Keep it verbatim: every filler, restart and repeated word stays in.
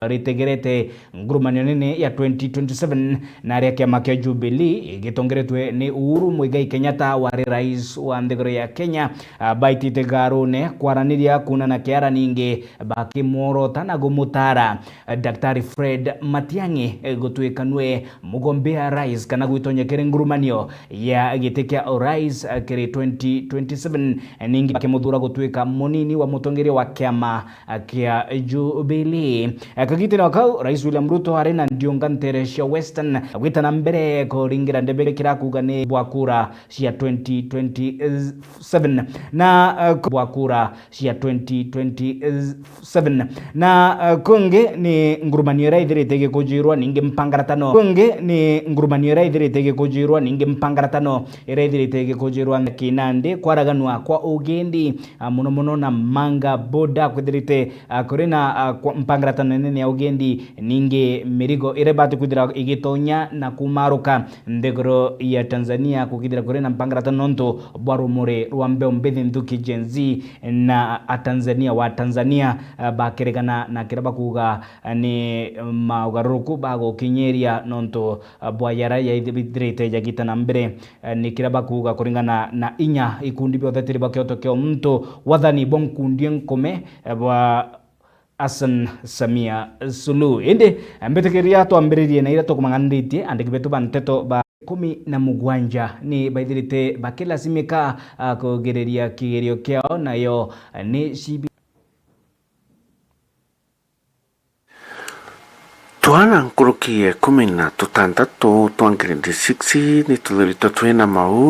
ritegerete ngurumanio nene ya twenty twenty-seven, na aria kiama kia Jubilee gitongeretwe ni Uhuru Muigai Kenyatta wari rais wa nthiguru ya Kenya, ah, baitite garune kwaraniria kuunana kiara ningi bakimworota na gumutara, eh, Daktari Fred Matiang'i, eh, gutuika nwe mugombea rais kana gwitonya kiri ngurumanio ya giti kia urais, eh, kiri twenty twenty-seven, eh, ningi bakimuthura gutuika munini wa mutongeria wa kiama, eh, kia Jubilee. Eh, kagitene o kau, Rais William Ruto ari na ndiunga ntere cia Western gwita na mbere kuringira ndebe kiria kuuga ni bwa kura cia twenty twenty-seven. Na, eh, ku-, bwa kura cia twenty twenty-seven. Na, eh, kungi ni ngurumanio iria ithirite igikujirwa ningi mpangaratano. Kungi ni ngurumanio iria ithirite igikujirwa ningi mpangaratano iria ithirite igikujirwa kinandi kwaraganwa kwa ugendi, ah, muno muno na Manga Border kwithirite, ah, kuri na, ah, kwa-, mpangaratano nene ya ugendi, ningi mirigo iria ibati kwithira igitonya na kumaruka nthiguru ya Tanzania, kukithira kuri na mpangaratano nontu bwa rumuri rwa mbeu mbithi nthuki Gen Z na Atanzania wa Tanzania, ah, bakiregana na kiria bakuuga, ah, ni maugaruruku bagukinyiria nontu, ah, bwa yara yaithirite yagita na mbere. Eh, ni kiria bakuuga kuringana na inya ikundi bionthe tiri bwa kioto kia muntu, wathani bwa nkundi nkome, eh, bwa Hassan Samia Suluhu. Indi, eh, mbitikiria twambiririe na iria tukumang'aniritie, andiki betu ba nteto ba ikumi na mugwanja ni baithirite bakilasimika, ah, kugiriria kigerio kiao, nayo, eh, ni C B I. Twana nkuruki ya ikumi na tutantatu twa grade six ni tuthuritwe twina mau